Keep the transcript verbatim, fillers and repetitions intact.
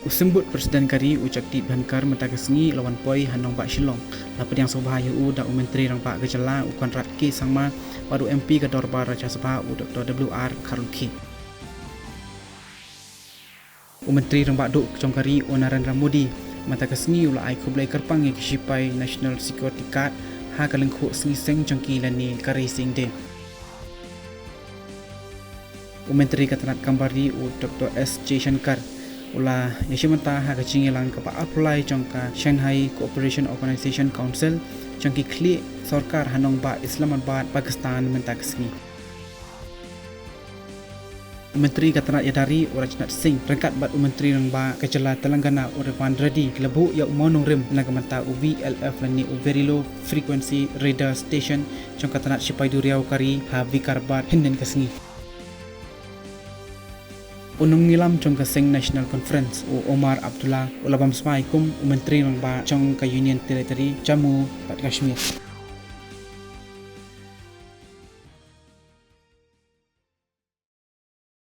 U Symbud President ka ri u Jagdeep Dhankhar mynta ka sngi u la wan poi ha nongbah Shillong. La pdiang sngewbha ïa u da u Myntri Rangbah ka jylla u Conrad K Sangma bad u M P ka dorbar Rajya Sabha u Doctor W R Kharlukhi. U Myntri Rangbah Duh jong ka ri u Narendra Modi mynta ka sngi u la ai khublei kyrpang ïa ki shipai National Security Guard ha ka lyngkhuh Sngi Seng jong ki lane ka Raising Day. U Myntri ka tnat kam bar ri u Doctor S Jaishankar u la ïashim bynta ha ka jingïalang kaba arphew lai jong ka Shanghai Cooperation Organization Council jong ki khlieh sorkar ha nongbah Islamabad, Pakistan mynta ka sngi. U Myntri ka tnat ïada ri u Rajnath Singh ryngkat bad u Myntri Rangbah ka jylla Telangana u Revan Reddy ki la buh ïa u mawnongrim na ka bynta u V L F lane u Very Low Frequency Radar Station jong ka tnat shipai duriaw ka ri ha Vikarabad hynnin ka sngi. U nongïalam jong ka seng National Conference u Omar Abdullah u la bam smai kum u Myntri Rangbah jong ka Union Territory Jammu bad Kashmir.